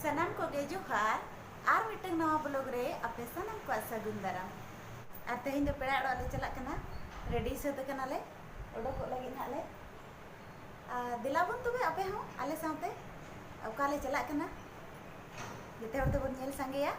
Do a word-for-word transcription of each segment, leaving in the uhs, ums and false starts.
ᱥᱟᱱᱟᱢ ᱠᱚᱜᱮ ᱡᱚᱦᱟᱨ᱾ ᱟᱨ ᱢᱤᱫᱴᱟᱝ ᱱᱟᱣᱟ ᱵᱞᱚᱜ ᱨᱮ ᱟᱯᱮ ᱥᱟᱱᱟᱢ ᱠᱚᱣᱟᱜ ᱥᱟᱹᱜᱩᱱ ᱫᱟᱨᱟᱢ᱾ ᱟᱨ ᱛᱮᱦᱮᱧ ᱫᱚ ᱯᱮᱲᱟ ᱚᱲᱟᱜ ᱞᱮ ᱪᱟᱞᱟᱜ ᱠᱟᱱᱟ, ᱨᱮᱰᱤ ᱥᱟᱹᱛ ᱟᱠᱟᱱᱟᱞᱮ, ᱚᱰᱚᱠᱚᱜ ᱞᱟᱹᱜᱤᱫ ᱱᱟᱦᱟᱜ ᱞᱮ᱾ ᱟᱨ ᱫᱮᱞᱟ ᱵᱚᱱ ᱛᱚᱵᱮ ᱟᱯᱮ ᱦᱚᱸ ᱟᱞᱮ ᱥᱟᱶᱛᱮ ᱚᱠᱟ ᱞᱮ ᱪᱟᱞᱟᱜ ᱠᱟᱱᱟ, ᱡᱚᱛᱚ ᱦᱚᱲ ᱛᱮᱵᱚᱱ ᱧᱮᱞ ᱥᱟᱸᱜᱮᱭᱟ᱾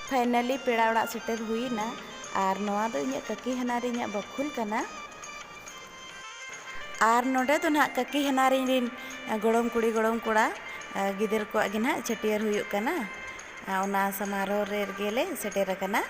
ᱯᱷᱟᱭᱱᱟᱞᱤ ᱯᱮᱲᱟ ᱚᱲᱟᱜ ᱥᱮᱴᱮᱨ ᱦᱩᱭᱱᱟ᱾ ᱟᱨ ᱱᱚᱣᱟ ᱫᱚ ᱤᱧᱟᱹᱜ ᱠᱟᱹᱠᱤ ᱦᱟᱱᱦᱟᱨᱤᱧᱟᱜ ᱵᱟᱠᱷᱳᱞ ᱠᱟᱱᱟ᱾ ᱟᱨ ᱱᱚᱰᱮ ᱫᱚ ᱱᱟᱦᱟᱜ ᱠᱟᱹᱠᱤ ᱦᱟᱱᱦᱟᱨᱤᱧ ᱨᱤᱱ ᱜᱚᱲᱚᱢ ᱠᱩᱲᱤ ᱜᱚᱲᱚᱢ ᱠᱚᱲᱟ, ᱜᱤᱫᱟᱹᱨ ᱠᱚᱣᱟᱜ ᱜᱮ ᱱᱟᱦᱟᱜ ᱪᱷᱟᱹᱴᱭᱟᱹᱨ ᱦᱩᱭᱩᱜ ᱠᱟᱱᱟ᱾ ᱚᱱᱟ ᱥᱚᱢᱟᱨᱳᱦ ᱨᱮ ᱨᱮᱜᱮ ᱞᱮ ᱥᱮᱴᱮᱨ ᱟᱠᱟᱱᱟ᱾